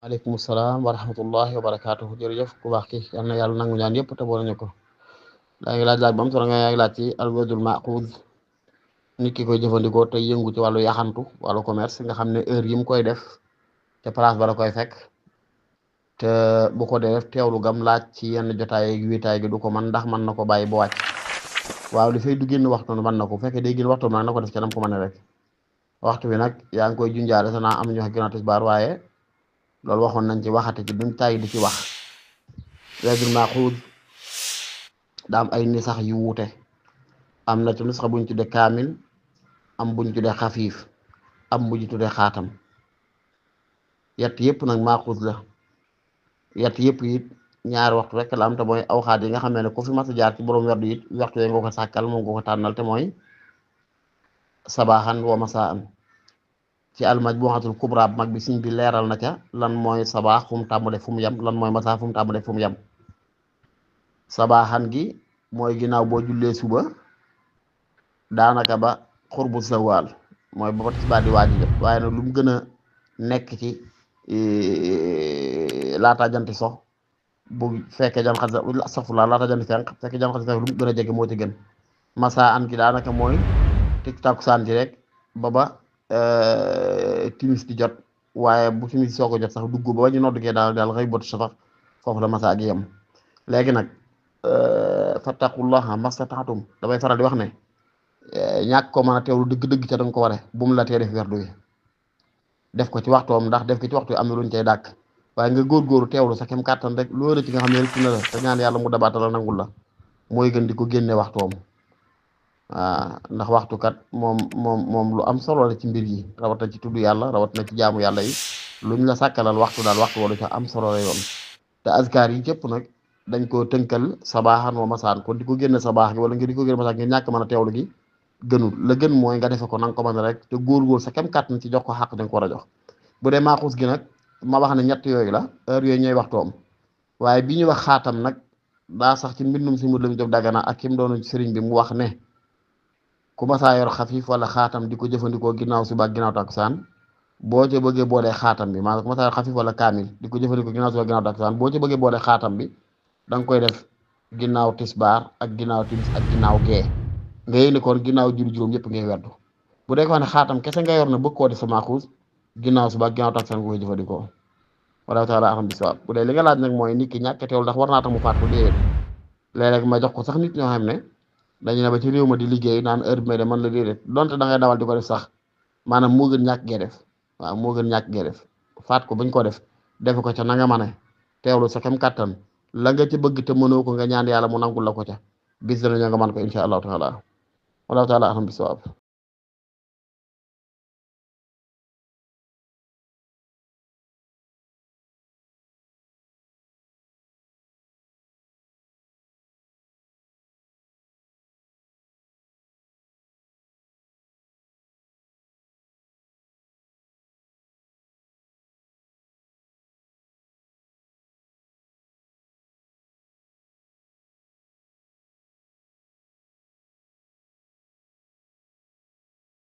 aleykum salaam wa rahmatullahi wa barakaatuhu jërëjëf ku baax ki yal na yàlla nangu ñaan yëpp te boole ñu ko daa ngi laaj ba mu solo nga yaa ngi laaj ci alwadul maqud nit ki koy jëfandikoo te yëngu ci wàllu yaxantu wàllu commerce nga xam ne heure yi mu koy def te place ba la koy fekk te bu ko dee def teewlu gam laaj ci yenn jotaay ak wéetaay gi du ko man ndax mën na ko bàyyi ba wàcc waaw li fay du génn waxtu mën na ko bu fekkee day génn waxtu nag na ko def ca nam ko mën rek waxtu bi nag yaa ngi koy junjaale sa naa am ñu wax ginnaaw tisbaar waaye loolu waxoon nañ ci waxate ci duñ tay di ci wax weedul maaxuud daa am ay ni sax yu wuute am na ci nusxa buñ tudde kaamil am buñ tudde xafiif am buñ tudde xaatam yett yëpp nag maaxuud la yett yëpp it ñaari waxtu rek la am te mooy aw xaat yi nga xam ne ku fi mas a jaar ci borom werdu it waxtu yee nga ko sàkkal moom nga ko tànnal te mooy sabaaxan wa masaan ci almajmuhatul kubra mag bi siñ bi leeral na ca lan mooy sabaax fu mu tàmbalee fu mu yem lan mooy masaa fu mu tàmbalee fu mu yem sabaaxan gi mooy ginnaaw boo jullee suba daanaka ba xurbu zawaal mooy ba tisbaar di waaj jot waaye nag lu mu gën a nekk ci laata janti sox bu fekkee jan xas safula laata janti fenk fekkee jan xas fenk lu mu gën a jege moo ci gën masaa an gi daanaka mooy tik takusaan ji rek ba timis di jot waaye bu timis soo ko jot sax dugg ba ñu noddukee daal xëy bot safax foofu la masaa gi yem léegi nag fattaqullaha mastataatum damay faral di wax ne ñàkk ko mën a teewlu dëgg-dëgg ca danga ko ware bu mu la tee def werdu wi def ko ci waxtoom ndax def ko ci waxtu am na luñ cay dàkk waaye nga góorgóoru teewlu sa kem kàttan rek loolu ci nga xam ne rek na la te ñaan yàlla mu dabaata la nangul la mooy gën di ko génne waxtoom waaw ndax waxtu kat moom lu am solo la ci mbir yi rawat na ci tudd yàlla rawat na ci jaamu yàlla yi luñ la sàkkalal waxtu daal waxtu wala ca am solo la yoon te azkar yi cëpp nag dañ koo tënkal sabaaxan wa masaan kon di ko génne sabaax gi wala nga di ko génne masaan gi ñàkk mën a teewlu gi gënul la gën mooy nga defe ko na nga ko mën rek te góor-góor sa kem kàttan ci jox ko xàq dañ ko war a jox bu dee maaxuus gi nag ma wax ne ñett yooyu la heure yooyu ñooy waxtoom waaye bi ñuy wax xaatam nag daa sax ci mbindum si mur lamu job dagana ak kim doonu sëriñ bi mu wax ne ku masaa yor xafiif wala xaatam di ko jëfandikoo ginnaaw suba ak ginnaaw takkusaan boo ca bëggee boolee xaatam bi maanaam ku masaa yor xafiif wala kaamil di ko jëfandikoo ginnaaw suba ak ginnaaw takkusaan boo ca bëggee boolee xaatam bi da nga koy def ginnaaw tisbaar ak ginnaaw timis ak ginnaaw gee nga yéeg ne kon ginnaaw jur juróom yëpp ngay werdu bu dee ko xam ne xaatam kese nga yor na bëgg koo def sa maaxuus ginnaaw suba ak ginnaaw takkusaan nga koy jëfandikoo wala taala axam bi sawaab bu dee li nga laaj nag mooy nit ki ñàkk teewul ndax war naa tax mu faat ko déedéet léeg-léeg ma jox ko sax nit ñoo xam ne dañu ne ba ci réew ma di liggéey naan heure bi may de man la déedéet donte da ngay dawal di ko def sax maanaam moo gën ñàkk gee def waaw moo gën ñàkk gee def faat ko bañ ko def defe ko ca na nga mane teewlu sa kem kàttan la nga ci bëgg te mënoo ko nga ñaan yàlla mu nangul la ko ca bis danañu nga mën ko insha allahu taala wallahu taala axam bi sawaab